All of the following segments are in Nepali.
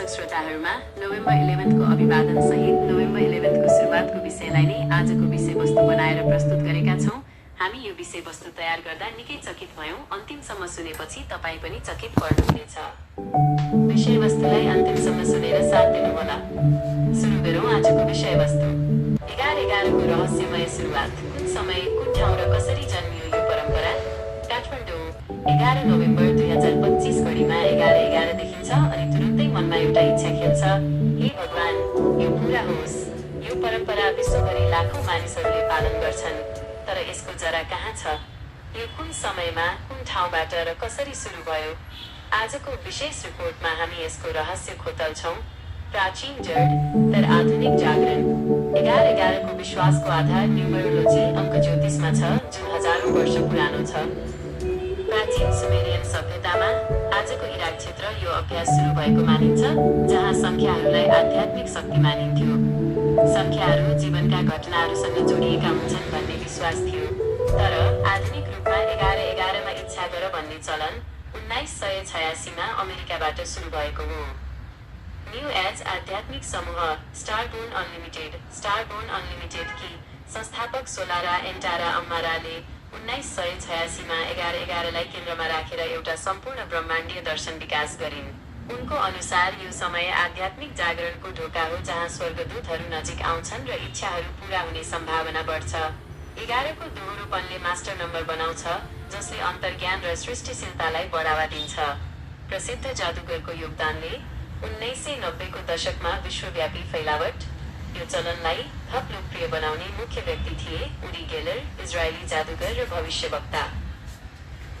दर्शक श्रोताहरूमा नोभेम्बर 11 को अभिवादन सहित नोभेम्बर 11 को सुरुवातको विषयलाई नै आजको विषयवस्तु बनाएर प्रस्तुत गरेका छौं। हामी यो विषयवस्तु तयार गर्दा निकै चकित भयौं। अन्तिमसम्म सुनेपछि तपाई पनि चकित पर्नुहुनेछ। विषयवस्तुलाई अन्तिमसम्म सुनेर साथ दिनुहोला। सुरु गरौं आजको विषयवस्तु। 11-11 को रहस्यमय सुरुवात। कुन समय, कुन ठाउँ र कसरी जन्मियो यो परम्परा? काठमाडौँ 11 नोभेम्बर 2025 घडीमा 11:11 देखिन्छ अनि तुरुन्तै मनमा एउटा इच्छा खेल्छ, हे भगवान, यो पूरा होस्। यो परम्परा विश्वभरि लाखौं मानिसहरूले पालन गर्छन्, तर यसको जरा कहाँ छ? यो कुन समयमा, कुन ठाउँबाट र कसरी सुरु भयो? आजको विशेष रिपोर्टमा हामी यसको रहस्य खोतल्छौं। प्राचीन जड तर आधुनिक जागरण। 11:11 को विश्वासको आधार न्युमरोलोजी अङ्क ज्योतिषमा छ, जुन हजारौं वर्ष पुरानो छ। प्राचीन सुमेरियन सभ्यतामा आजको इराक क्षेत्र यो अभ्यास सुरु भएको मानिन्छ, जहाँ संख्याहरूलाई आध्यात्मिक शक्ति मानिन्थ्यो। संख्याहरू जीवनका घटनाहरूसँग जोडिएका हुन्छन् भन्ने विश्वास थियो। तर आधुनिक रूपमा 11:11 मा इच्छा गर भन्ने चलन 1986 मा अमेरिकाबाट सुरु भएको हो। न्यू एज आध्यात्मिक समूह स्टारबोर्न अनलिमिटेड की संस्थापक सोलारा एन्टारा अम्माराले 1986 मा 11:11 लाई केन्द्रमा राखेर एउटा सम्पूर्ण ब्रह्माण्डीय दर्शन विकास गरिन्। उनको अनुसार यो समय आध्यात्मिक जागरणको ढोका हो, जहाँ स्वर्गदूतहरू नजिक आउँछन् र इच्छाहरू पूरा हुने सम्भावना बढ्छ। 11 को दोहोरोपनले मास्टर नम्बर बनाउँछ, जसले अन्तर्ज्ञान र सृष्टिशीलतालाई बढावा दिन्छ। प्रसिद्ध जादुगरको योगदानले 1990 को दशकमा विश्वव्यापी फैलावट। यो चलनलाई थप लोकप्रिय बनाउने मुख्य व्यक्ति थिए उरी गेलर, इजरायली जादुगर र भविष्यवक्ता।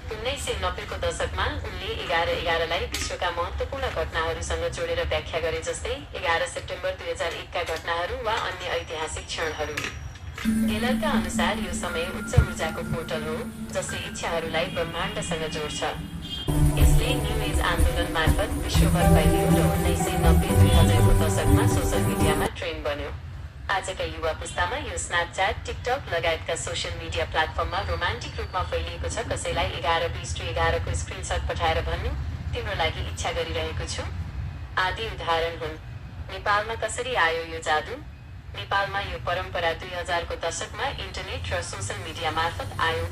1990 को दशकमा उनले 11:11 लाई विश्वका महत्त्वपूर्ण घटनाहरूसँग जोडेर व्याख्या गरे, जस्तै 11 सेप्टेम्बर 2001 का घटनाहरू वा अन्य ऐतिहासिक क्षणहरू। गेलरका अनुसार यो समय उच्च ऊर्जाको पोर्टल हो, जसले इच्छाहरूलाई ब्रह्माण्डसँग जोड्छ। यसले न्यू एज आन्दोलन मार्फत विश्वभर फैलियो र 1990-2000 को दशकमा सोशल मिडियामा ट्रेन्ड बन्यो। आजका युवा पुस्तामा यो स्न्यापच्याट, टिकटक लगायतका सोशल मिडिया प्लेटफर्ममा रोमान्टिक रूपमा फैलिएको छ। कसैलाई 11:20 को स्क्रिनशट पठाएर भन्नु, तिम्रो लागि इच्छा गरिरहेको छु। आदि उदाहरण हुन्। नेपालमा कसरी आयो यो जादु? नेपालमा यो परम्परा 2000 को दशकमा इन्टरनेट र सोशल मिडिया मार्फत आयो।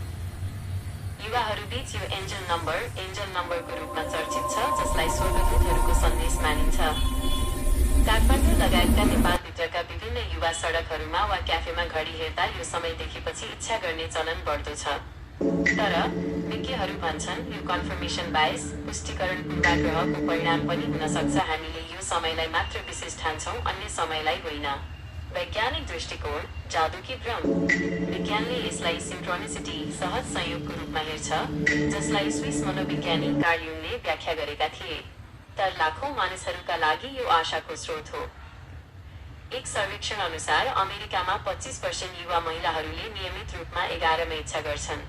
युवाहरूबीच यो एन्जल नम्बरको रूपमा चर्चित छ, जसलाई स्वर्गदूतहरूको सन्देश मानिन्छ। काठमाडौँ लगायतका नेपालभित्रका विभिन्न युवा सडकहरूमा वा क्याफेमा घडी हेर्दा यो समय देखेपछि इच्छा गर्ने चलन बढ्दो छ। तर विज्ञहरू भन्छन् यो कन्फर्मेसन बायस, पुष्टिकरण पूर्वाग्रहको परिणाम पनि हुन सक्छ। हामीले यो समयलाई मात्र विशेष ठान्छौँ, अन्य समयलाई होइन। वैज्ञानिक दृष्टिकोण जादुकी भ्रम। विज्ञानले यसलाई सिन्क्रोनिसिटी, सहज संयोगको रूपमा हेर्छ, जसलाई स्विस मनोविज्ञानी कार्ल युङले व्याख्या गरेका थिए। तर लाखौं मानिसहरूका लागि यो आशाको स्रोत हो। एक सर्वेक्षण अनुसार अमेरिकामा 25% युवा महिलाहरूले नियमित रूपमा 11 मा इच्छा गर्छन्।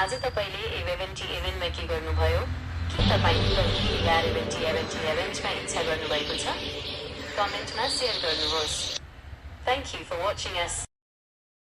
आज तपाईले 11:11 मा के गर्नुभयो? के तपाईले कहिले 11:11 मा इच्छा गर्नुभएको छ? कमेन्टमा शेयर गर्नुहोस्। Thank you for watching us.